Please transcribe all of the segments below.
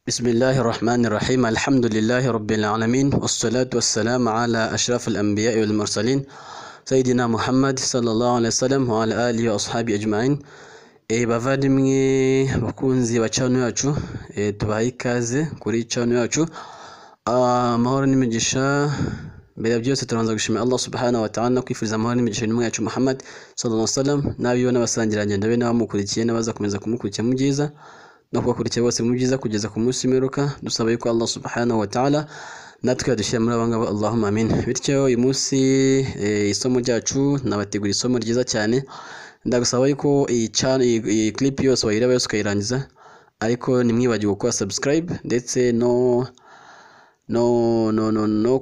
بسم الله الرحمن الرحيم، الحمد لله رب العالمين، والصلاة والسلام على أشرف الأنبياء والمرسلين، سيدنا محمد صلى الله عليه وسلم وعلى آله وأصحابه أجمعين. Bavandimwe bakunzi ba channel yacu, tubahaye ikaze kuri channel yacu. Amahoro n'imigisha. Mbere ya byose turabanza gushimira Allah subhanahu wa ta'ala, kwifuriza amahoro n'imigisha intumwa yacu Muhammad sallallahu alaihi wasallam n'abiwe n'abasangirangendo be n'abamukurikiye n'abazakomeza kumukurikira mu byiza no kubakurikira bose mu byiza kugeza ku munsi w'imperuka. Dusaba yuko Allah subhanahu wa ta'ala natwe yadushyira muri aba ngaba, Allahumma amin. Bityo uyu munsi isomo ryacu nabategura isomo ryiza cyane. Ndagusaba yuko iyi channel, iyi clip yose wayireba yose ukayirangiza, ariko ntimwibagirwe gukora subscribe ndetse no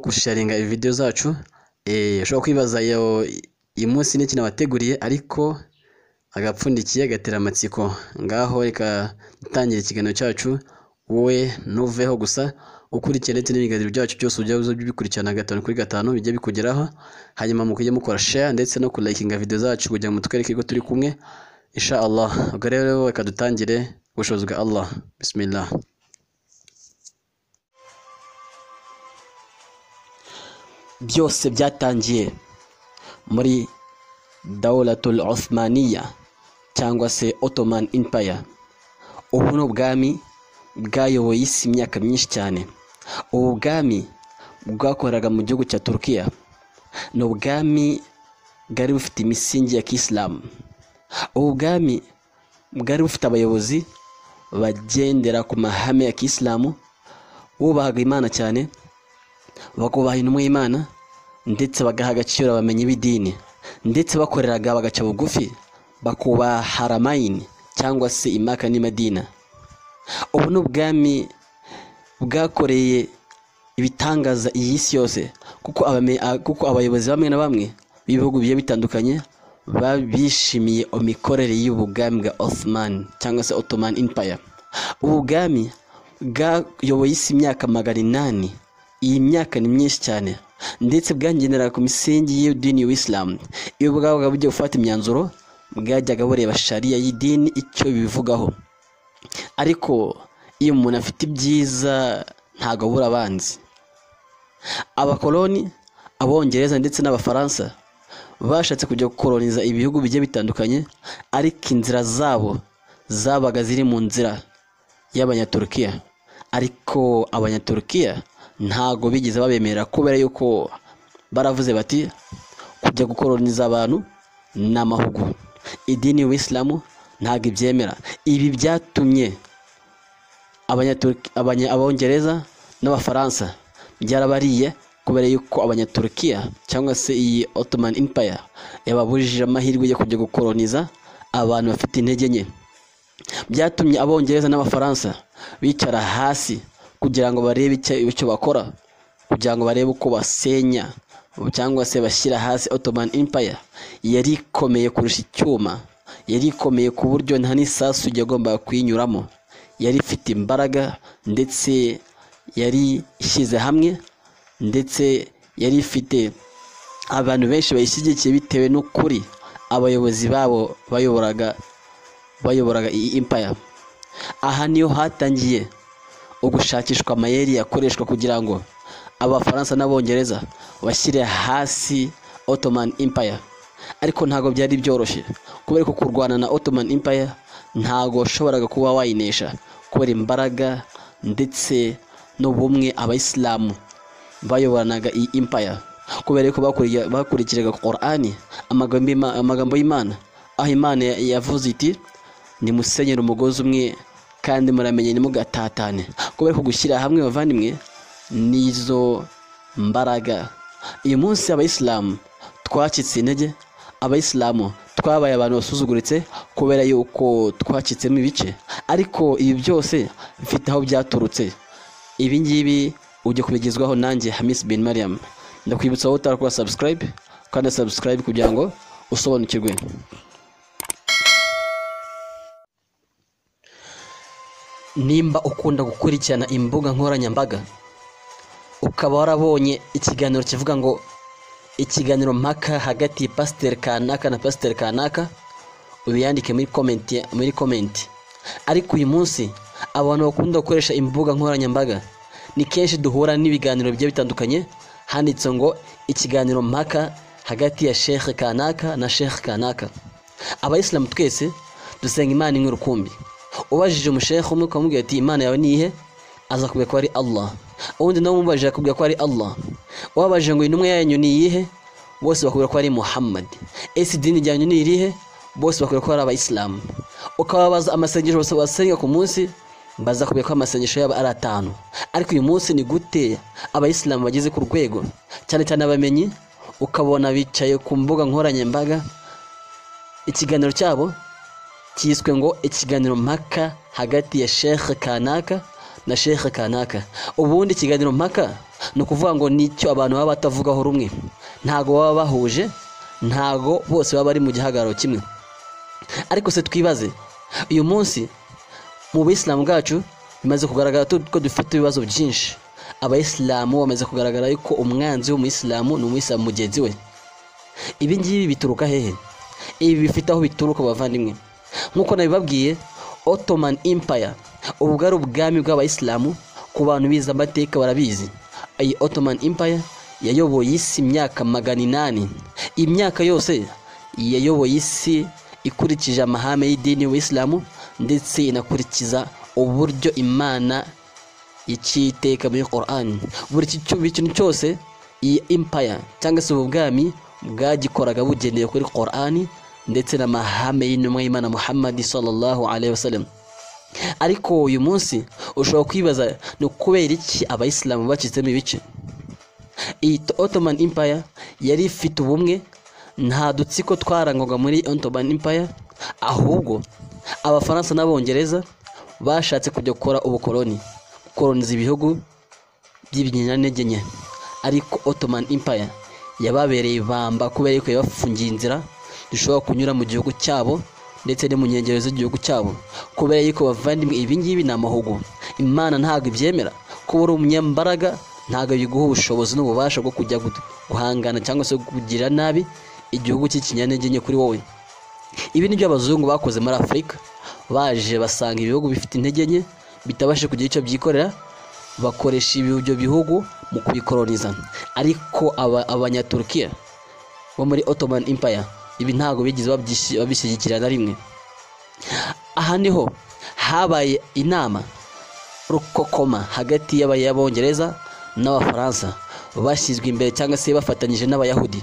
gusharinga video zacu. Ushobora kwibaza iyo uyu munsi n'iki nabateguriye, ariko agapfundikiye gatera amatsiko. Ngaho reka dutangire ikiganiro cyacu, wowe ntuveho gusa ukurikiye ndetse n'ibiganiro byacu byose ujya uza bikurikirana gatanu kuri gatanu bijye bikugeraho, hanyuma mukujye mukora share ndetse no kulayikinga video zacu kugira ngo mutwereke ko turi kumwe insha Allah. Ubwo rero reka dutangire, ubushobozi bwa Allah, bismillah. Byose byatangiye muri Dawlatul Uthmaniya cyangwa se Ottoman Empire. Ubu ni ubwami bwayoboye isi imyaka myinshi cyane. Ubu bwami bwakoraga mu gihugu cya Turkiya. Ni ubwami bwari bufite imisingi ya Kisilamu. Ubu bwami bwari bufite abayobozi bagendera ku mahame ya Kisilamu, bubahaga Imana cyane, bakubaha intumwa y'Imana ndetse bagaha agaciro abamenyi b'idini, ndetse bakoreraga bagaca bugufi, bakubaha Haramayini cyangwa se Imaka n'i Madina. Ubu ni ubwami bwakoreye ibitangaza iyi si yose, kuko abayobozi bamwe na bamwe b'ibihugu bigiye bitandukanye bishimiye imikorere y'ubu bwami bwa Ottoman cyangwa se Ottoman Empire. Ubu bwami bwayoboye isi imyaka 800. Iyi myaka ni myinshi cyane, ndetse bwagenderaga ku misingi y'idini y'Isilamu. Iyo bwabaga bugiye gufata imyanzuro, bwajyaga bureba sharia y'idini icyo bivugaho. Ariko iyo umuntu afite ibyiza ntago abura abanzi. Abakoloni, Abongereza ndetse n'Abafaransa bashatse kujya gukoloniza ibihugu bigiye bitandukanye, ariko inzira zabo zabaga ziri mu nzira y'Abanyaturukiya. Ariko Abanyaturukiya ntago bigeze babemerera, kubera yuko baravuze bati kujya gukoloniza abantu ni amahugu, idini y'Isilamu ntago ibyemera. Ibi byatumye Abongereza n'Abafaransa byarabariye, kubera yuko Abanyaturukiya cyangwa se iyi Ottoman Empire yababujije amahirwe yo kujya gukoloniza abantu bafite intege nke. Byatumye Abongereza n'Abafaransa bicara hasi kugira ngo barebe icyo bakora, kugira ngo barebe uko basenya cyangwa se bashyira hasi Ottoman Empire. Yari ikomeye kurusha icyuma, yari ikomeye ku buryo nta n'isasu yagombaga kuyinyuramo. Yari ifite imbaraga ndetse yari ishyize hamwe, ndetse yari ifite abantu benshi bayishyigikiye bitewe n'ukuri abayobozi babo bayoboraga iyi empire. Aha niho hatangiye ugushakishwa amayeri yakoreshwa kugira ngo Abafaransa n'Abongereza bashyire hasi Ottoman Empire. Ariko ntago byari byoroshye, kubera ko kurwana na Ottoman Empire ntago washoboraga kuba wayinesha, kubera imbaraga ndetse n'ubumwe Abayisilamu bayoboranaga iyi empire, kubera ko bakurikiraga Qur'ani, amagambo y'Imana, aho Imana yavuze iti nimusenyere umugozi umwe kandi muramenye ntimugatatane. Kubera ko gushyira hamwe bavandimwe nizo mbaraga. Uyu munsi Abayisilamu twacitse intege, Abayisilamu twabaye abantu basuzuguritse kubera yuko twacitsemo ibice. Ariko ibi byose bifite aho byaturutse. Ibi ngibi ujye kubigezwaho nanjye Hamis bin Mariam. Ndakwibutsa wowe utarakora subscribe, kandi subscribe kugira ngo usobanukirwe. Nimba ukunda gukurikirana imbuga nkoranyambaga, ukaba warabonye ikiganiro kivuga ngo ikiganiro mpaka hagati ya Pasiteri kanaka na Pasiteri kanaka, ubiyandike muri comment. Ariko uyu munsi Abantu bakunda gukoresha imbuga nkoranyambaga, ni kenshi duhura n'ibiganiro bigiye bitandukanye handitse ngo ikiganiro mpaka hagati ya Sheikh kanaka na Sheikh kanaka. Abayisilamu twese dusenga Imana imwe rukumbi. Ubajije umusheikh umwe ukamubwira ati Imana yawe ni iyihe, aza kubwira ko ari Allah. Uwundi nawe umubajije akubwira ko ari Allah. Wabajije ngo intumwa yanyu ni iyihe, bose bakubwira ko ari Muhammad. Ese idini ryanyu ni irihe, bose bakubwira ko ari abayisilamu. Ukababaza amasengesho bose basenga ku munsi, baza kubwira ko amasengesho yabo ari 5. Ariko uyu munsi ni gute abayisilamu bageze ku rwego, cyane cyane abamenyi, ukabona bicaye ku mbuga nkoranyambaga, ikiganiro cyabo cyiswe ngo ikiganiro mpaka hagati ya Sheikh kanaka na Sheikh kanaka. Ubundi ikiganiro mpaka ni ukuvuga ngo nicyo abantu baba batavugaho rumwe, ntago baba bahuje, ntago bose baba bari mu gihagararo kimwe. Ariko se twibaze, uyu munsi mu buyisilamu bwacu bimaze kugaragara ko dufite ibibazo byinshi. Abayisilamu bamaze kugaragara yuko umwanzi w'umuyisilamu ni umuyisilamu mugenzi we. Ibi ngibi bituruka hehe? Ibi bifite aho bituruka bavandimwe. Nkuko nabibabwiye, Ottoman Empire ubu bwari ubwami bw'abayisilamu. Ku bantu bize amateka barabizi, iyi Ottoman Empire yayoboye isi imyaka 800. Imyaka yose yayoboye isi ikurikije amahame y'idini y'Ubuyisilamu, ndetse inakurikiza uburyo Imana iciye iteka muri Qur'an. Buri kintu cyose iyi empire cyangwa se ubu bwami bwagikoraga bugendeye kuri Qur'an ndetse n'amahame y'intumwa y'Imana Muhammad sallallahu alaihi wasallam. Ariko uyu munsi ushobora kwibaza ni kubera iki abayisilamu bacitsemo ibice. Iyi Ottoman Empire yari ifite ubumwe, nta dutsiko twarangwaga muri Ottoman Empire, ahubwo Abafaransa n'Abongereza bashatse kujya gukora ubukoloni, gukoloniza ibihugu by'ibinyantege nke. Ariko Ottoman Empire yababereye ibamba kubera ko yabafungiye inzira dushobora kunyura mu gihugu cyabo ndetse no mu nkengero z'igihugu cyabo. Kubera yuko bavandimwe, ibi ngibi ni amahugu, Imana ntabwo ibyemera. Kuba uri umunyambaraga ntabwo biguha ubushobozi n'ububasha bwo kujya guhangana cyangwa se kugira nabi igihugu cy'ikinyantege nke kuri wowe. Ibi nibyo abazungu bakoze muri Afurika. Baje basanga ibihugu bifite intege nke bitabasha kugira icyo byikorera, bakoresha ibyo bihugu mu kubikoloniza. Ariko Abanyaturukiya bo muri Ottoman Empire ibi ntabwo bigeze babishyigikira na rimwe. Aha niho habaye inama rukokoma hagati y'Abongereza n'Abafaransa bashyizwe imbere cyangwa se bafatanyije n'Abayahudi.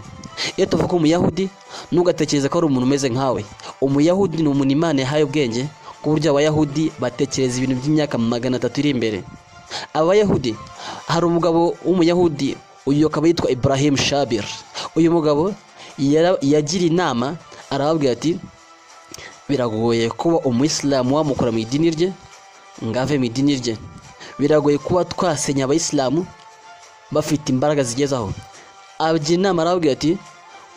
Iyo tuvuga umuyahudi, ntugatekereze ko ari umuntu umeze nkawe. Umuyahudi ni umuntu Imana yahaye ubwenge, ku buryo Abayahudi batekereza ibintu by'imyaka 300 iri imbere. Abayahudi, hari umugabo w'umuyahudi, uyu akaba yitwa Ibrahim Shabir. Uyu mugabo yagira inama, arababwira ati biragoye kuba umuyisilamu wamukora mu idini rye ngave mu idini rye, biragoye kuba twasenya abayisilamu bafite imbaraga zigezaho. Abagira inama arababwira ati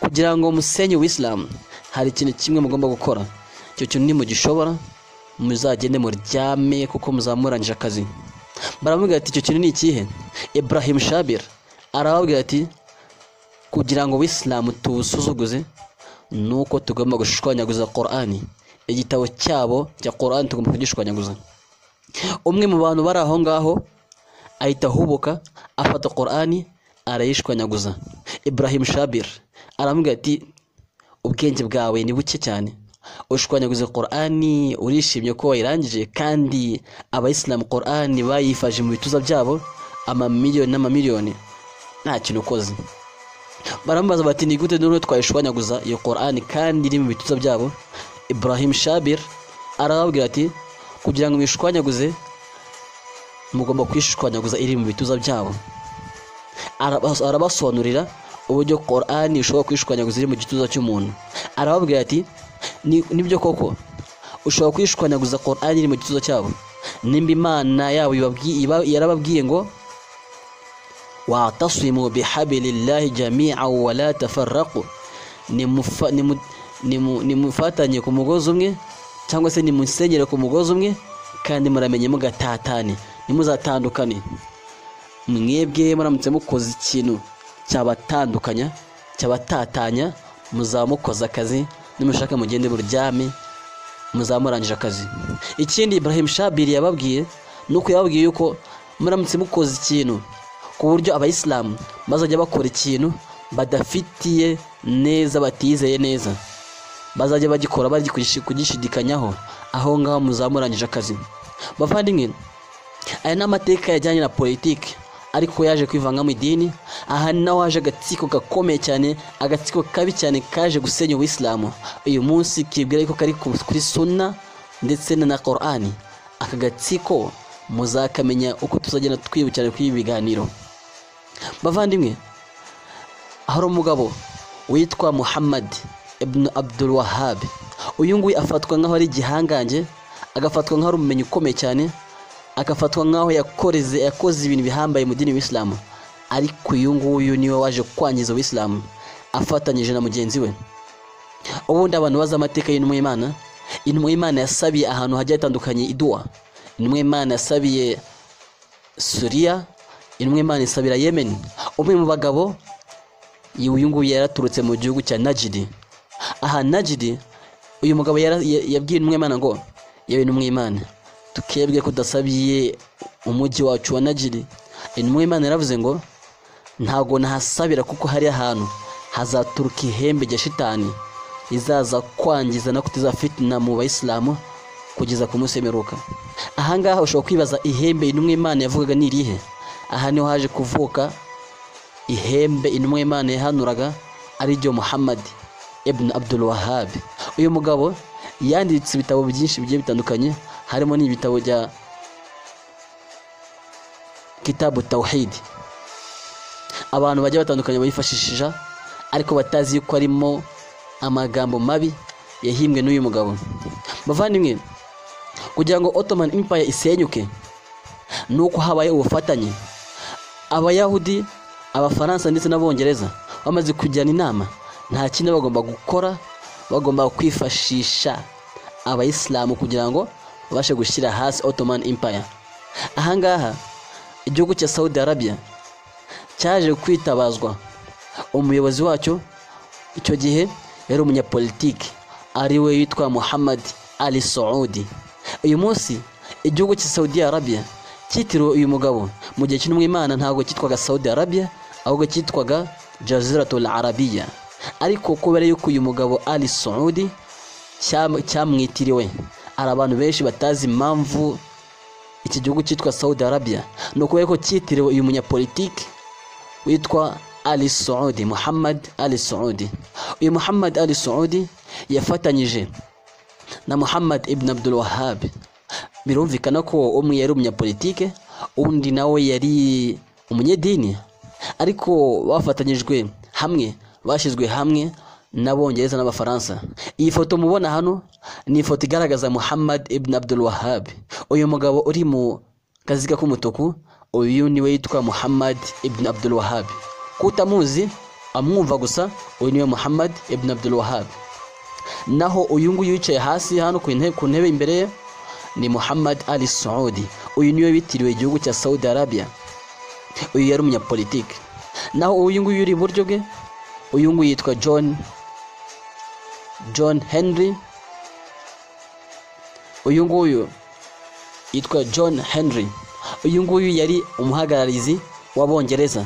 kugira ngo musenye ubuyisilamu hari ikintu kimwe mugomba gukora, icyo kintu nimugishobora muzagende muryame kuko muzamurangije akazi. Baramubwira ati icyo kintu ni ikihe? Ibrahim Shabir arababwira ati kugira ngo ubuyisilamu tubusuzuguze nuko tugomba gushwanyaguza Qur'ani, igitabo cyabo cya Qur'ani tugomba kugishwanyaguza. Umwe mu bantu bari aho ngaho ahita ahubuka afata Qur'ani arayishwanyaguza. Ibrahim Shabir aramubwira ati ubwenge bwawe ni buke cyane, ushwanyaguza Qur'ani urishimye ko wayirangije, kandi abayisilamu Qur'ani bayifaje mu bituza byabo amamiliyoni n'amamiliyoni, nta kintu ukoze. Baramubaza bati ni gute none twayishwanyaguza iyo Qur'ani kandi iri mu bituza byabo? Ibrahim Shabir arababwira ati kugira ngo mwishwanyaguze mugomba kwishwanyaguza iri mu bituza byabo. Arabasobanurira uburyo Qur'ani ishobora kwishwanyaguza iri mu gituza cy'umuntu. Arababwira ati nibyo koko ushobora kwishwanyaguza Qur'ani iri mu gituza cyabo, nimba Imana yabo yarababwiye ngo wa'tasimu bihablillahi jami'an wa la tafarraqu, nimufatanye ku mugozi umwe cyangwa se nimusenyere ku mugozi umwe kandi muramenye mugatatane, nimuzatandukane. Mwebwe muramutse mukoze ikintu cyabatandukanya cyabatatanya, muzamukoza akazi, nimushaka mugende muryame, muzamurangije akazi. Ikindi Ibrahim Shabiri yababwiye nuko yababwiye yuko muramutse mukoze ikintu ku buryo abayisilamu bazajya bakora ikintu badafitiye neza, batizeye neza, bazajya bagikora bari kugishidikanyaho, aho ngaho muzamurangije akazi. Bavandimwe, aya ni amateka yajyanye na politiki ariko yaje kwivanga mu idini. Aha naho haje agatsiko gakomeye cyane, agatsiko kabi cyane kaje gusenya ubuyisilamu. Uyu munsi kibwira ko kari kuri sunna ndetse na Qur'ani. Aka gatsiko muzakamenya uko tuzagenda twibukirana kuri ibi biganiro. Bavandimwe, hari umugabo witwa Muhammad ibn Abdul Wahhab. Uyu nguyu afatwa nk'aho ari igihangange, agafatwa nk'aho ari umumenyi ukomeye cyane, agafatwa nk'aho yakoze ibintu bihambaye mu dini y'Isilamu. Ariko uyu nguyu niwe waje kwangiza Ubuyisilamu afatanyije na mugenzi we. Ubundi abantu bazi amateka y'intumwa y'Imana, intumwa y'Imana yasabiye ahantu hagiye hatandukanye iduwa. Intumwa y'Imana yasabiye Suriya, intumwa y'Imana isabira Yemen. Umwe mu bagabo uyu nguyu yaraturutse mu gihugu cya Najidi. Aha Najidi, uyu mugabo yabwiye intumwa y'Imana ngo: yewe intumwa y'Imana, tukebwe kudasabiye umujyi wacu wa Najidi. Intumwa y'Imana yaravuze ngo: ntago nahasabira kuko hari ahantu hazaturuka ihembe rya shitani izaza kwangiza no kutiza fitna mu bayisilamu kugeza ku munsi w'imperuka. Aha ngaha ushobora kwibaza ihembe intumwa y'Imana yavugaga ni irihe? Aha niho haje kuvuka ihembe intumwa y'Imana yahanuraga, ari ryo Muhammad ibn Abdul Wahhab. Uyu mugabo yanditse ibitabo byinshi bigiye bitandukanye, harimo n'ibitabo bya Kitabu Tawhid. Abantu bagiye batandukanye bayifashisha ariko batazi yuko arimo amagambo mabi yahimbwe n'uyu mugabo. Bavandimwe, kugira ngo Ottoman Empire isenyuke nuko habaye ubufatanye. Abayahudi, Abafaransa ndetse n'Abongereza bamaze kujyana inama, nta kindi bagomba gukora, bagomba kwifashisha abayisilamu kugira ngo babashe gushyira hasi Ottoman Empire. Aha ngaha igihugu cya Saudi Arabia cyaje kwitabazwa. Umuyobozi wacyo icyo gihe yari umunyapolitiki ari we witwa Muhammad Ali Saudi. Uyu munsi igihugu cya Saudi Arabia cyitiriwe uyu mugabo. Mu gihe cy'intumwa y'Imana ntabwo cyitwaga Saudi Arabia, ahubwo cyitwaga Jaziratul Arabiya. Ariko kubera yuko uyu mugabo Ali Saudi cyamwitiriwe, hari abantu benshi batazi impamvu iki gihugu cyitwa Saudi Arabia. Ni ukubera ko cyitiriwe uyu munyapolitiki witwa Ali Saudi, Muhammad Ali Saudi. Uyu Muhammad Ali Saudi yafatanyije na Muhammad ibn Abdul Wahhab. Birumvikana ko umwe yari umunyapolitike, undi nawe yari umunyedini, ariko bafatanyijwe hamwe, bashyizwe hamwe n'Abongereza n'Abafaransa. Iyi foto mubona hano ni ifoto igaragaza Muhammad ibn Abdul Wahhab. Uyu mugabo uri mu kaziga k'umutuku, uyu niwe yitwa Muhammad ibn Abdul Wahhab. Kutamuzi amwumva gusa, uyu niwe Muhammad ibn Abdul Wahhab. Naho uyu nguyu yicaye hasi hano ku ntebe imbere ye ni Muhammad Ali Saudi. Uyu niwe witiriwe igihugu cya Saudi Arabia. Uyu yari umunyapolitike. Naho uyu nguyu uri iburyo bwe, uyu nguyu yitwa John Henry. Uyu nguyu yitwa John Henry. Uyu nguyu yari umuhagararizi w'Abongereza.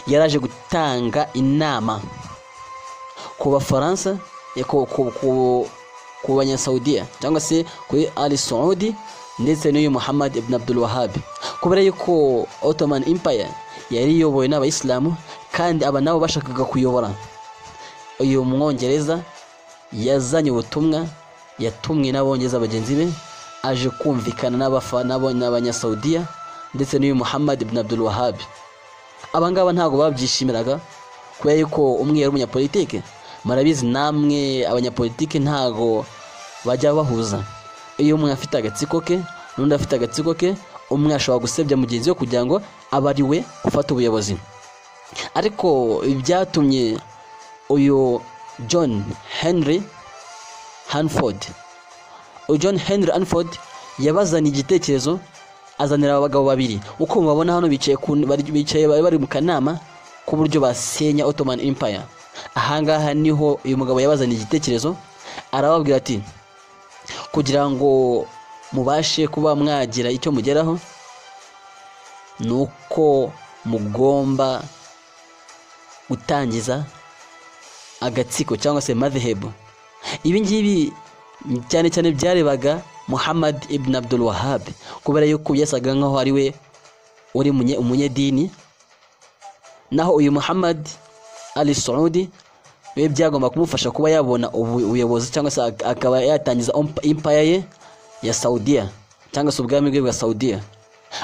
Yaraje gutanga inama ku Bafaransa, ku Banyasaudiya cyangwa se kuri Ali Saudi ndetse n'uyu Muhammad ibn Abdul Wahhab. Kubera yuko Ottoman Empire yari iyobowe n'abayisilamu kandi aba nabo bashakaga kuyobora, uyu mwongereza yazanye ubutumwa yatumwe n'abongereza bagenzi be, aje kumvikana n'Abanyasaudiya ndetse n'uyu Muhammad ibn Abdul Wahhab. Aba ngaba ntabwo babyishimiraga kubera yuko umwe yari umunyapolitike. Murabizi namwe abanyapolitike ntago bajya bahuza. Iyo umwe afite agatsiko ke n'undi afite agatsiko ke, umwe ashobora gusebya mugenzi we kugira ngo abe ari we ufata ubuyobozi. Ariko byatumye uyu John Henry Hanford, uyu John Henry Hanford yabazaniye igitekerezo, azanira aba bagabo babiri. Uko mubabona hano bicaye bari mu kanama k'uburyo basenya Ottoman Empire. Ahangaha niho uyu mugabo yabazaniye igitekerezo, arababwira ati: Kugira ngo mubashe kuba mwagira icyo mugeraho, nuko mugomba gutangiza agatsiko cyangwa se madhehebu. Ibi ngibi cyane cyane byarebaga Muhammad ibn Abdul Wahhab, kubera yuko yasaga nkaho ari we uri umunyedini, naho uyu Muhammad Ali Saudi we byagomba kumufasha kuba yabona ubuyobozi cyangwa se akaba yatangiza empire ye ya Saudiya cyangwa se ubwami bwe bwa Saudiya.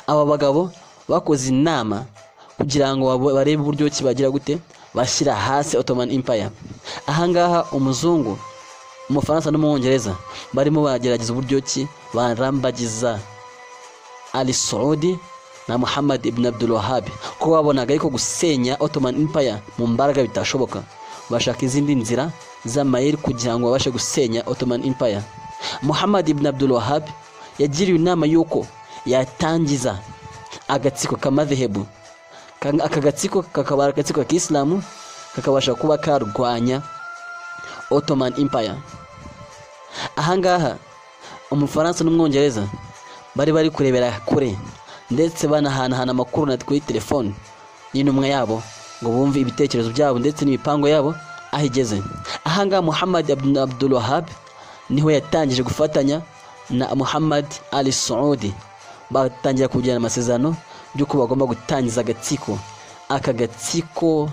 Aba bagabo bakoze inama kugira ngo barebe uburyo ki bagira gute bashyira hasi Ottoman Empire. Ahangaha umuzungu, umufaransa n'umwongereza barimo bagerageza uburyo ki barambagiza Ali Saudi na Muhammad ibn Abdul Wahhab, ko babonaga ariko gusenya Ottoman Empire mu mbaraga bitashoboka, bashaka izindi nzira z'amayeri kugira ngo babashe gusenya Ottoman Empire. Muhammad ibn Abdul Wahhab yagiriwe inama y'uko yatangiza agatsiko k'amadhehebu. Aka gatsiko kakaba agatsiko k'Isilamu kakabasha kuba karwanya Ottoman Empire. Ahangaha umufaransa n'umwongereza bari kurebera kure, ndetse banahanahana amakuru na kuri telefone n'intumwa yabo ngo bumve ibitekerezo byabo ndetse n'imipango yabo aho igeze. Ahangaha Muhammad ibn Abdul Wahhab niho yatangije gufatanya na Muhammad Ali Saudi, batangira kugirana amasezerano by'uko bagomba gutangiza agatsiko. Aka gatsiko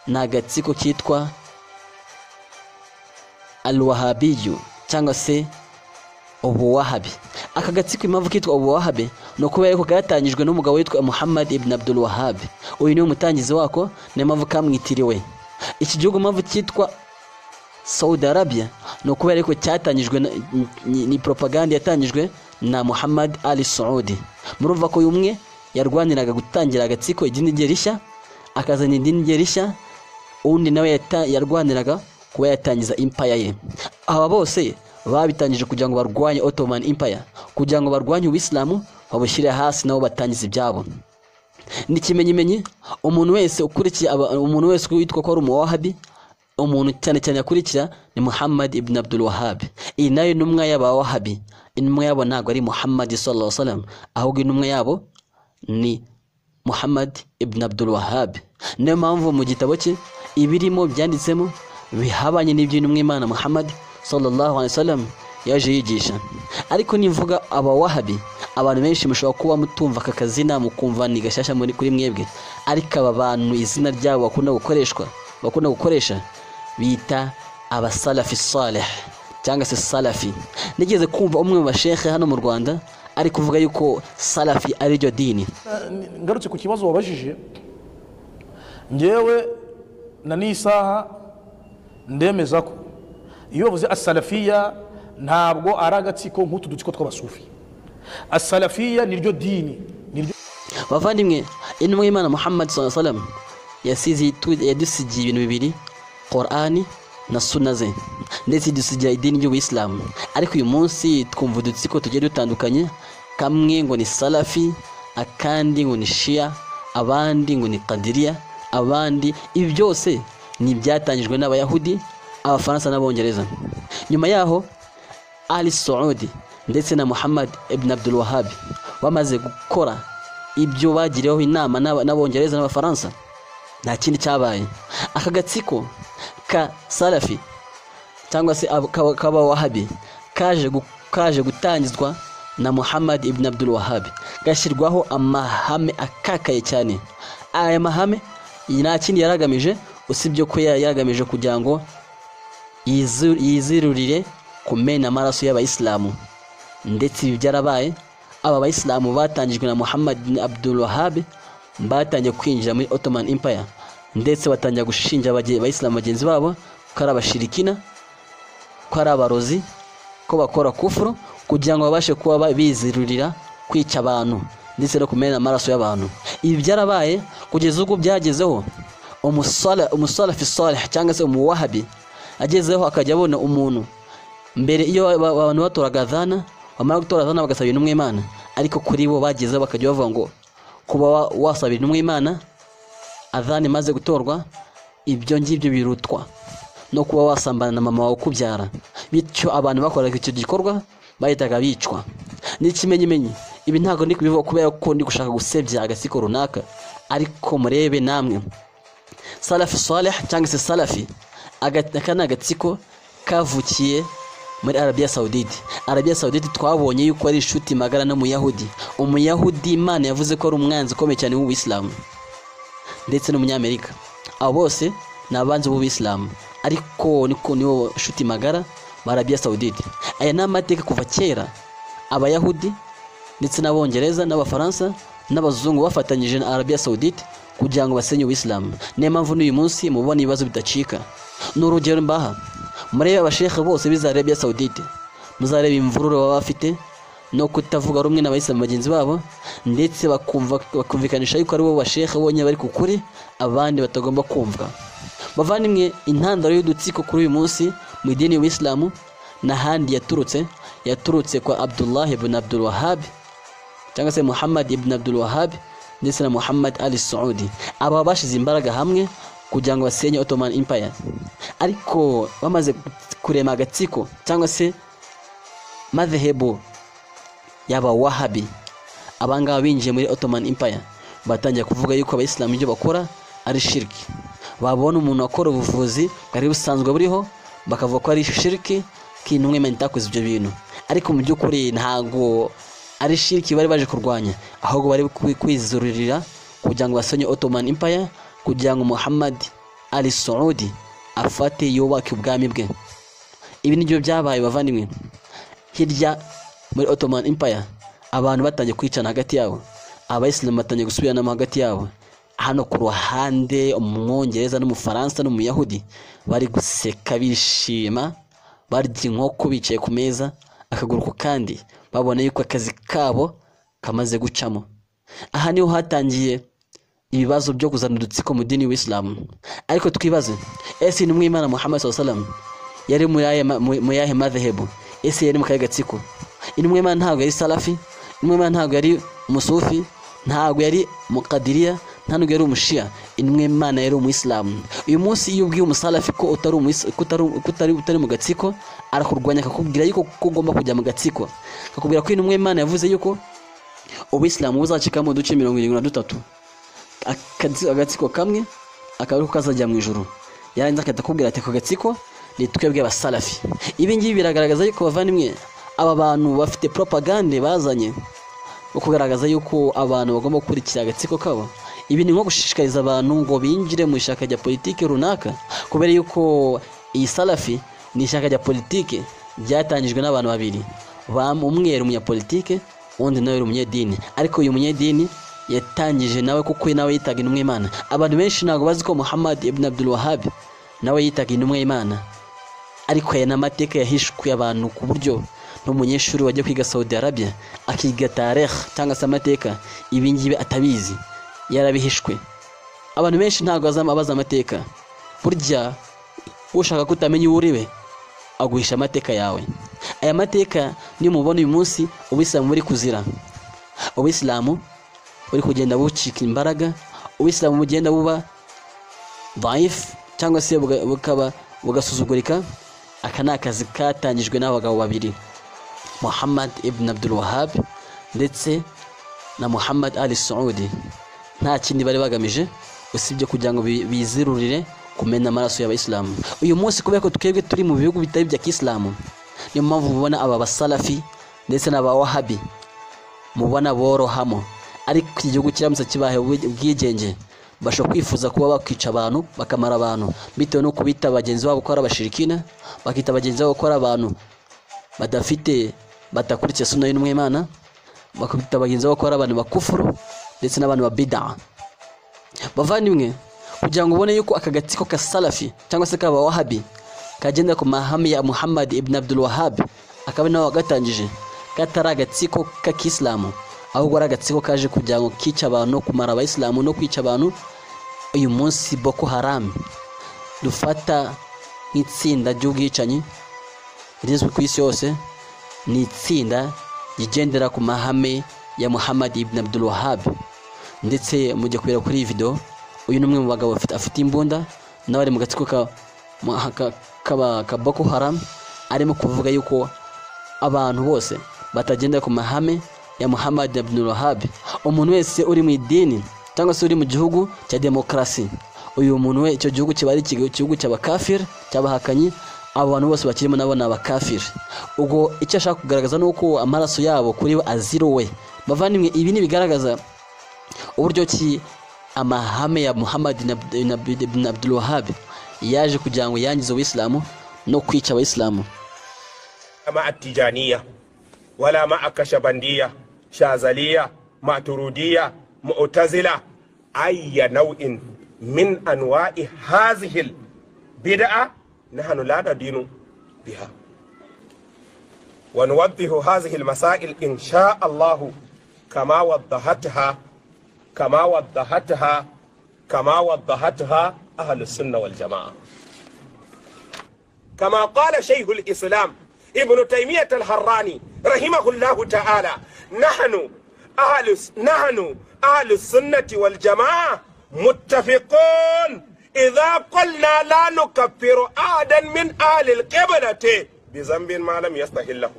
ni agatsiko kitwa Al-Wahabiyu cyangwa se Ubuwahabi. Aka gatsiko impamvu kitwa Ubuwahabi ni ukubera ko katangijwe n'umugabo witwa Muhammad ibn Abdul Wahhab. Uyu niwe mutangizi wako, niyo mpamvu kamwitiriwe. Iki gihugu impamvu cyitwa Saudi Arabia ni ukubera ko cyatangijwe ni propaganda yatangijwe na Muhammad Ali Saudi. Murumva ko uyu umwe yarwaniraga gutangira agatsiko idini rye rishya, akazana idini rye rishya, undi nawe yarwaniraga kuba yatangiza empire ye. Aba bose babitangije kugira ngo barwanye Ottoman Empire, kugira ngo barwanye Ubuyisilamu babushyire hasi nabo batangiza ibyabo. Ni kimenyimenyi umuntu wese ukurikiye, umuntu wese witwa ko ari umuwahabi, umuntu cyane cyane akurikira ni Muhammad ibn Abdul Wahhab. Iyi nayo intumwa y'abawahabi, intumwa yabo ntabwo ari Muhammad sallallahu alaihi wasallam, ahubwo intumwa yabo ni Muhammad ibn Abdul Wahhab. Niyo mpamvu mu gitabo cye ibirimo byanditsemo bihabanye n'iby'intumwa Imana Muhammad sallallahu alaihi wasallam yaje yigisha. Ariko nimvuga abawahabi, abantu benshi mushobora kuba mutumva aka kazina mukumva ni gashyashya muri kuri mwebwe, ariko aba bantu izina ryabo bakunda gukoresha bita abasalafi salih cyangwa se salafi. Nigeze kumva umwe mu bashekhe hano mu Rwanda ari kuvuga yuko salafi ari ryo dini. Ngarutse ku kibazo wabajije, ngewe na n'isaha ndemeza ko iyo bavuze asalafiya ntabwo ari agatsiko nk'utu dutsiko tw'abasufi. Asalafiya niryo dini, niryo. Bavandimwe, intumwa y'Imana Muhammad sallallahu alaihi wasallam yasize yadusigiye ibintu bibiri, Qur'ani na sunna ze, ndetse idusigira idini ry'Ubuyisilamu. Ariko uyu munsi twumva udutsiko tugiye dutandukanye, kamwe ngo ni salafi, akandi ngo ni shia, abandi ngo ni qadiriya, abandi. Ibi byose ni ibyatangijwe n'Abayahudi, Abafaransa n'Abongereza. Nyuma yaho Ali Saudi ndetse na Muhammad ibn Abdul Wahhab bamaze gukora ibyo bagiriyeho inama n'Abongereza n'Abafaransa, nta kindi cyabaye. Aka gatsiko ka salafi cyangwa se k'abawahabi kaje gutangizwa na Muhammad ibn Abdul Wahhab, gashyirwaho amahame akakaye cyane. Aya mahame nta kindi yaragamije usibye ko yaragamije kugira ngo yizirurire kumena amaraso y'abayisilamu, ndetse ibi byarabaye. Aba bayisilamu batangijwe na Muhammad ibn Abdul Wahhab batangiye kwinjira muri Ottoman Empire, ndetse batangira gushinja abayisilamu bagenzi babo ko ari abashirikina, ko ari abarozi, ko bakora kufuru, kugira ngo babashe kuba bizirurira kwica abantu ndetse no kumena amaraso y'abantu. Ibi byarabaye kugeza ubwo byagezeho umusalafi salih cyangwa se umuwahabi agezeho akajya abona umuntu. Mbere iyo abantu batoraga adhana, bamara gutora adhana bagasaba intumwa Imana, ariko kuri bo bagezeho bakajya bavuga ngo kuba wasabira intumwa Imana adhana imaze gutorwa, ibyo ngibyo birutwa no kuba wasambana na mama wawe ukubyara. Bityo abantu bakoraga icyo gikorwa Bahitaga bicwa n'ikimenyimenyi. Ibi ntabwo ndi kubivuga kubera ko ndi gushaka gusebya agatsiko runaka, ariko murebe namwe Salafi Saleh cyangwa se Salafi, aka ni agatsiko kavukiye muri Arabia Saudite. Arabia Saudite twabonye yuko ari inshuti magara n'Umuyahudi. Umuyahudi Imana yavuze ko ari umwanzi ukomeye cyane w'Ubuyisilamu ndetse n'Umunyamerika. Abo bose ni abanzi b'Ubuyisilamu, ariko niko nibo nshuti magara ba Arabia Saudite. Aya ni amateka kuva kera Abayahudi ndetse n'Abongereza n'Abafaransa n'Abazungu bafatanyije na Arabia Saudite kugira ngo basenye Ubuyisilamu. Niyo mpamvu n'uyu munsi mubona ibibazo bidacika. Ni urugero mbaha, murebe abashekhe bose biza Arabia Saudite, muzareba imvururu baba bafite no kutavuga rumwe n'abayisilamu bagenzi babo, ndetse bakumvikanisha yuko ari bo bashekhe bonyine bari ku kuri, abandi batagomba kumvwa. Bavandimwe, intandaro y'udutsiko kuri uyu munsi mu idini y'Ubuyisilamu n'ahandi yaturutse kwa Abdullah ibn Abdul Wahhab cyangwa se Muhammad ibn Abdul Wahhab ndetse na Muhammad Ali Saudi. Aba bashize imbaraga hamwe kugira ngo basenye Ottoman Empire, ariko bamaze kurema agatsiko cyangwa se madhehebu y'aba Wahabi, abangaba binjiye muri Ottoman Empire batangiye kuvuga yuko abayisilamu ibyo bakora ari shirki. Babona umuntu akora ubuvuzi bwari busanzwe buriho bakavuga ko ari shirki, ko intumwa Imana itakoze ibyo bintu, ariko mu by'ukuri ntago ari shirki bari baje kurwanya, ahubwo bari kwizururira kugira ngo basenye Ottoman Empire, kugira ngo Muhammad Ali Saudi afate yubake ubwami bwe. Ibi nibyo byabaye bavandimwe. Hirya muri Ottoman Empire abantu batangiye kwicana hagati yabo, abayisilamu batangiye gusubiranamo hagati yabo. Hano ku ruhande Umwongereza n'Umufaransa n'Umuyahudi bari guseka bishima, barya inkoko bicaye ku meza akaguru ku kandi, babona yuko akazi kabo kamaze gucamo. Aha niho hatangiye ibibazo byo kuzana udutsiko mu dini y'Ubuyisilamu. Ariko twibaze, ese intumwa y'Imana Muhammad sallallahu alaihi wasallam yari mu yahe madhehebu? Ese yari mu kahe gatsiko? Intumwa y'Imana ntabwo yari Salafi, intumwa y'Imana ntabwo yari Umusufi, ntabwo yari Muqadiriya, nta nubwo yari Umushia. Intumwa y'Imana yari Umuyisilamu. Uyu munsi iyo ubwiye umusalafi ko utari mu gatsiko, arakurwanya akakubwira yuko ugomba kujya mu gatsiko, akakubwira ko intumwa y'Imana yavuze yuko Ubuyisilamu buzacikamo uduce 73, agatsiko kamwe akaba ariko kazajya mu ijuru. Yarangiza akahita akubwira ati ako gatsiko ni twebwe abasalafi. Ibi ngibi biragaragaza yuko bavandimwe aba bantu bafite propagande bazanye yo kugaragaza yuko abantu bagomba gukurikira agatsiko kabo. Ibi ni nko gushishikariza abantu ngo binjire mu ishyaka rya politiki runaka, kubera yuko iyi Salafi ni ishyaka rya politiki ryatangijwe n'abantu babiri, umwe yari umunyapolitike undi nawe yari umunyedini. Ariko uyu munyedini yatangije nawe kuko nawe yitaga intumwa y'Imana. Abantu benshi ntabwo bazi ko Muhammad ibn Abdul Wahhab nawe yitaga intumwa y'Imana, ariko aya n'amateka yahishwe abantu ku buryo n'umunyeshuri wajya kwiga Saudi Arabia akiga tarekh cyangwa se amateka, ibi ngibi atabizi, yarabihishwe. Abantu benshi ntabwo bazi amateka. Burya ushaka kutamenya uwo uriwe aguhisha amateka yawe. Aya mateka niyo mubona uyu munsi Ubuyisilamu buri kuzira, Ubuyisilamu buri kugenda bucika imbaraga, Ubuyisilamu bugenda buba daif cyangwa se bukaba bugasuzugurika. Aka ni akazi katangijwe n'abagabo babiri, Muhammad ibn Abdul Wahhab ndetse na Muhammad Ali Saudi. Nta kindi bari bagamije usibye kugira ngo bizirurire kumena amaraso y'abayisilamu. Uyu munsi kubera ko twebwe turi mu bihugu bitari bya Kisilamu, niyo mpamvu mubona aba basalafi ndetse n'aba Wahabi mubona borohamo. Ariko iki gihugu kiramutse kibahe ubwigenge, bashobora kwifuza kuba bakwica abantu bakamara abantu bitewe no kubita bagenzi babo ko ari abashirikina, bakita bagenzi babo ko ari abantu badafite batakurikiye sunna y'intumwa y'Imana, bakita bagenzi babo ko ari abantu bakufuru ndetse n'abantu ba bid'a. Bavandimwe, kugira ngo ubone yuko aka gatsiko ka Salafi cyangwa se k'aba Wahabi kagenda ku mahame ya Muhammad ibn Abdul Wahhab, akaba nawe wagatangije, katari agatsiko k'Akisilamu, ahubwo ari agatsiko kaje kugira ngo kica abantu, kumara abayisilamu no kwica abantu. Uyu munsi Boko Haram dufata nk'itsinda ry'ubwicanyi rizwi ku isi yose, ni itsinda rigendera ku mahame ya Muhammad ibn Abdul Wahhab. Ndetse mujye kubera kuri iyi video, uyu ni umwe mu bagabo afite imbunda, nawe ari mu gatsiko ka Boko Haram, arimo kuvuga yuko Abantu bose batagenda ku mahame ya Muhammad Abdul Wahhab, umuntu wese uri mu idini cyangwa se uri mu gihugu cya demokarasi, uyu muntu we icyo gihugu kiba ari igihugu cy'abakafiri, cy'abahakanyi. Abo bantu bose bakirimo nabo ni abakafiri. Ubwo icyo ashaka kugaragaza ni uko amaraso yabo kuri bo aziruwe. Bavandimwe, ibi ni bigaragaza uburyo ki amahame ya Muhammad ibn Abdul Wahhab yaje kugira ngo yangize Ubuyisilamu no kwica Abayisilamu. مع التجانية ولا مع كشبندية شاذلية ماترودية معتزلة، أي نوع من أنواع هذه البدعة نحن لا ندين بها. ونوضح هذه المسائل إن شاء الله كما وضحتها كما وضحتها كما وضحتها أهل السنة والجماعة، كما قال شيخ الإسلام ابن تيمية الحراني رحمه الله تعالى: نحن أهل السنة والجماعة متفقون إذا قلنا لا نكفر أحدا من أهل القبلة بذنب ما لم يستحله،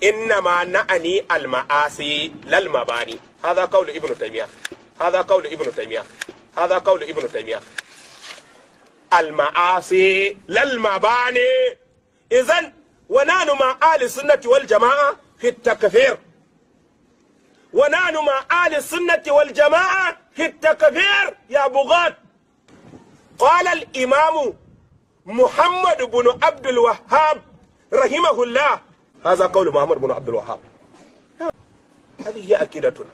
إنما نعني المعاصي لا المباني. هذا قول ابن تيمية، هذا قول ابن تيمية، هذا قول ابن تيمية. المعاصي لا المباني. إذن ونحن مع أهل السنة والجماعة في التكفير، ونحن مع أهل السنة والجماعة في التكفير يا بغاة. قال الإمام محمد بن عبد الوهاب رحمه الله، هذا قول محمد بن عبد الوهاب، هذه هي عقيدتنا.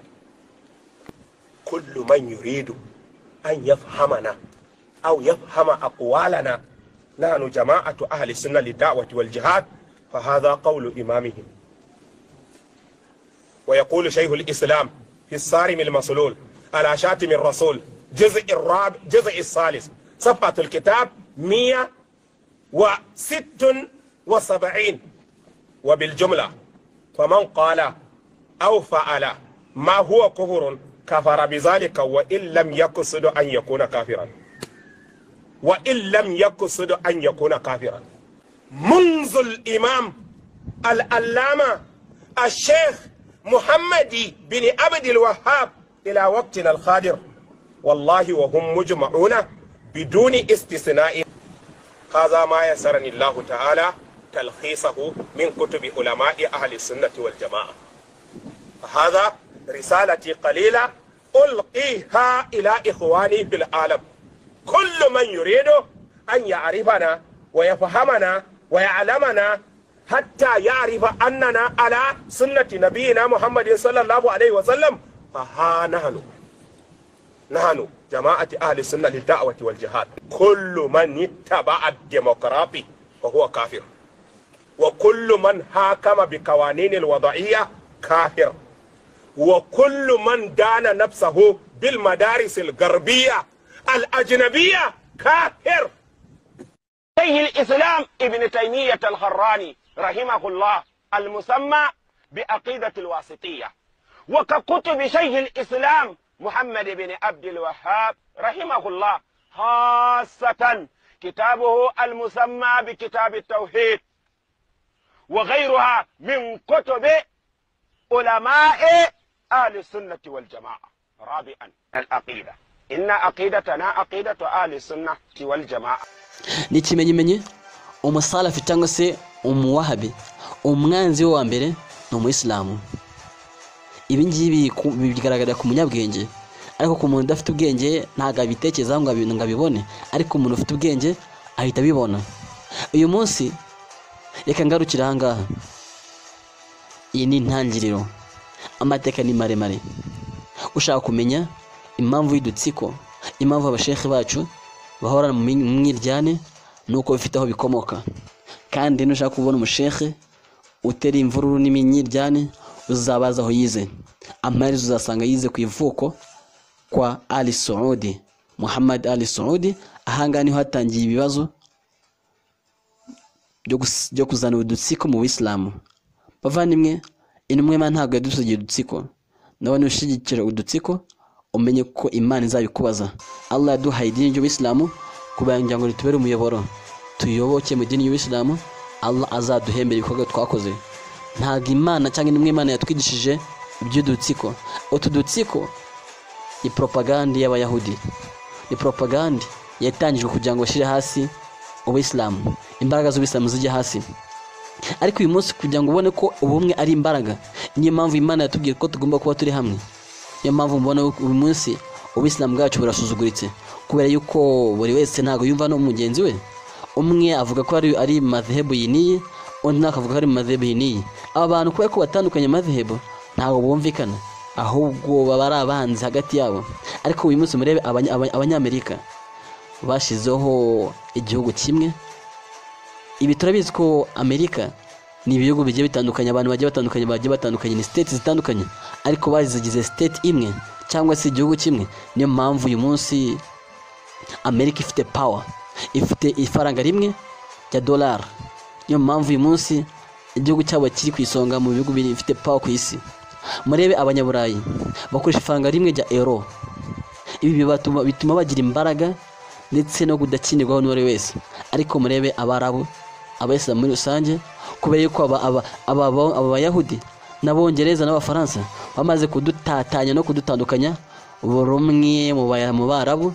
كل من يريد أن يفهمنا أو يفهم أقوالنا، نحن جماعة أهل السنة للدعوة والجهاد، فهذا قول إمامهم. ويقول شيخ الإسلام في الصارم المسلول على شاتم الرسول، جزء الرابع، جزء الثالث، صفحة الكتاب 176: وبالجملة فمن قال أو فعل ما هو كفر كفر بذلك وإن لم يقصد أن يكون كافرا، وإن لم يقصد أن يكون كافرا. منذ الإمام العلامة الشيخ محمد بن عبد الوهاب إلى وقتنا الحاضر، والله وهم مجمعون بدون استثناء. هذا ما يسرني الله تعالى تلخيصه من كتب علماء أهل السنة والجماعة. هذا رسالتي قليلة ألقيها إلى إخواني في العالم. كل من يريد أن يعرفنا ويفهمنا ويعلمنا حتى يعرف أننا على سنة نبينا محمد صلى الله عليه وسلم، فها نحن جماعة أهل السنة للدعوة والجهاد. كل من اتبع الديمقراطي فهو كافر، وكل من حاكم بقوانين الوضعية كافر، وكل من دان نفسه بالمدارس الغربية الأجنبية كافر. شيخ الإسلام ابن تيمية الحراني رحمه الله المسمى بعقيدة الواسطية، وككتب شيخ الإسلام محمد بن عبد الوهاب رحمه الله، خاصة كتابه المسمى بكتاب التوحيد، وغيرها من كتب علماء أهل السنة والجماعة. رابعا العقيدة، إن عقيدتنا عقيدة أهل السنة والجماعة. Ni ikimenyimenyi umusalafi cyangwa se umuwahabi, umwanzi we wa mbere ni umuyisilamu. Ibi ngibi bigaragara ku munyabwenge, ariko ku muntu udafite ubwenge ntabwo abitekerezaho ngo abibone, ariko umuntu ufite ubwenge ahita abibona. Uyu munsi reka ngarukire aha ngaha. Iyi ni intangiriro, amateka ni maremare. Ushaka kumenya impamvu y'udutsiko, impamvu abashekhe bacu bahorana mu mwiryane, nuko bifite aho bikomoka. Kandi nushaka kubona umushekhe utera imvururu n'imyiryane, uzabaza aho yize. Amaherezo uzasanga yize ku ivuko kwa Ali Saudi, Muhammad Ali Saudi. Ahangaha niho hatangiye ibibazo byo kuzana udutsiko mu Buyisilamu. Bavandimwe, intumwa y'Imana ntabwo yadusigiye udutsiko. Nawe nushyigikira udutsiko umenye ko Imana izabikubaza. Allah yaduhaye idini ry'Ubuyisilamu kugira ngo ritubere umuyoboro, tuyoboke mu idini y'Ubuyisilamu. Allah azaduhembera ibikorwa twakoze. Ntabwo Imana cyangwa intumwa Imana yatwigishije iby'udutsiko. Utu dutsiko ni propaganda y'Abayahudi, ni propaganda yatangijwe kugira ngo bashyire hasi Ubuyisilamu, imbaraga z'Ubuyisilamu zijye hasi. Ariko uyu munsi kugira ngo ubone ko ubumwe ari imbaraga, niyo mpamvu Imana yatubwiye ko tugomba kuba turi hamwe. Niyo mpamvu mubona uyu munsi Ubuyisilamu bwacu burasuzuguritse, kubera yuko buri wese ntabwo yumva no mugenzi we. Umwe avuga ko ari madhehebu iyi n'iyi, undi nawe akavuga ko ari madhehebu iyi n'iyi. Aba bantu kubera ko batandukanye madhehebu ntabwo bumvikana, ahubwo baba ari abanzi hagati yabo. Ariko uyu munsi murebe Abanyamerika bashyizeho igihugu kimwe. Ibi turabizi ko Amerika ni ibihugu bigiye bitandukanye, abantu bagiye batandukanye, bagiye batandukanye, ni state zitandukanye, ariko bazigize state imwe cyangwa se igihugu kimwe. Niyo mpamvu uyu munsi Amerika ifite power, ifite ifaranga rimwe rya dollar. Niyo mpamvu uyu munsi igihugu cyabo kiri ku isonga mu bihugu bifite power ku isi. Murebe Abanyaburayi bakoresha ifaranga rimwe rya euro. Ibi bituma bagira imbaraga ndetse no kudakinirwaho n'uwari wese. Ariko murebe Abarabu, Abayisilamu muri rusange, kubera yuko aba Bayahudi n'Abongereza n'Abafaransa bamaze kudutatanya no kudutandukanya, buri umwe mu Barabu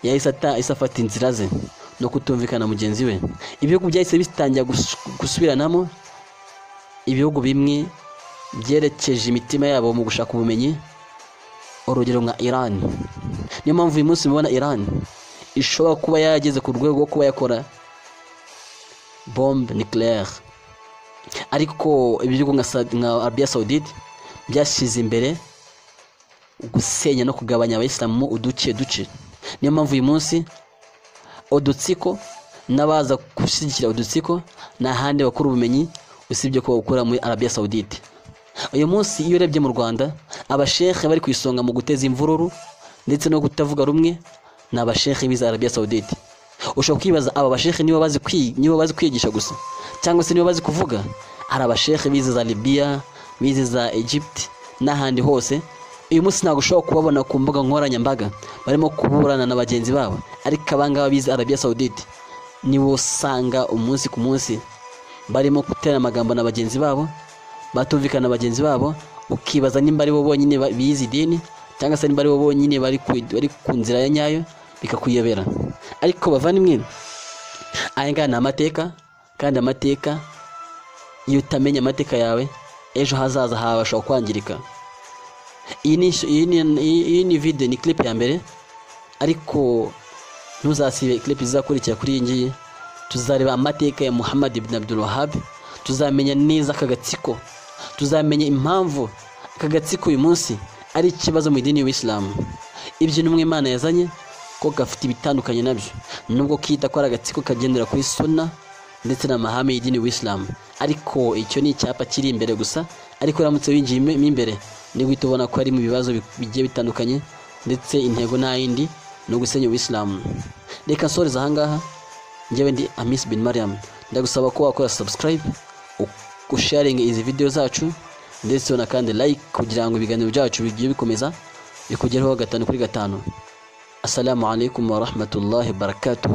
yahise afata inzira ze no kutumvikana mugenzi we. Ibihugu byahise bitangira gusubiranamo. Ibihugu bimwe byerekeje imitima yabo mu gushaka ubumenyi, urugero nka Iran. Niyo mpamvu uyu munsi mubona Iran ishobora kuba yageze ku rwego rwo kuba yakora bombe nucléaire. Ariko ibihugu nka Arabia Saoudite byashyize imbere gusenya no kugabanya Abayisilamu mu uduce duce. Niyo mpamvu uyu munsi udutsiko n'abaza gushyigikira udutsiko nta handi bakura ubumenyi usibye ko bakura muri Arabia Saoudite. Uyu munsi iyo urebye mu Rwanda, abashekhe bari ku isonga mu guteza imvururu ndetse no kutavuga rumwe ni abashekhe bize Arabia Saoudite. Ushobora kwibaza aba bashekhe niba bazi kwigisha gusa cyangwa se niba bazi kuvuga. Hari abashekhe bize za Libya, bize za Egypt n'ahandi hose. Uyu munsi ntabwo ushobora kubabona ku mbuga nkoranyambaga barimo kuburana na bagenzi babo, ariko abangaba bize Arabia Saoudite nibo usanga umunsi ku munsi barimo gutera amagambo na bagenzi babo, batumvikana na bagenzi babo, ukibaza nimba ari bo bonyine bize idini cyangwa se nimba ari bo bonyine bari ku nzira ya nyayo, bikakuyobera. Ariko bavandimwe, aya ngaya ni amateka, kandi amateka iyo utamenya amateka yawe ejo hazaza hawe hashobora kwangirika. Iyi ni video, ni clip ya mbere, ariko ntuzasibe clip izakurikira kuri iyi ngiyi. Tuzareba amateka ya Muhammad ibn Abdul Wahhab, tuzamenya neza aka gatsiko, tuzamenya impamvu aka gatsiko uyu munsi ari ikibazo mu idini y'Ubuyisilamu. Ibyo intumwa Imana yazanye ko gafite ibitandukanye nabyo, nubwo kita ko ari agatsiko kagendera kuri sunna ndetse n'amahame y'idini y'Ubuyisilamu, ariko icyo ni icyapa kiri imbere gusa. Ariko uramutse winjiye mo imbere nibwo uhita ubona ko ari mu bibazo bigiye bitandukanye, ndetse intego nta yindi ni ugusenya Ubuyisilamu. Reka nsoreze aha ngaha. Njyewe ndi Amis bin Mariam, ndagusaba ko wakora subscribe, usharinga izi video zacu, ndetse unakande like kugira ngo ibiganiro byacu bigiye bikomeza bikugereho 5 kuri 5. Assalamu alaikum wa rahmatullahi wa barakatuh.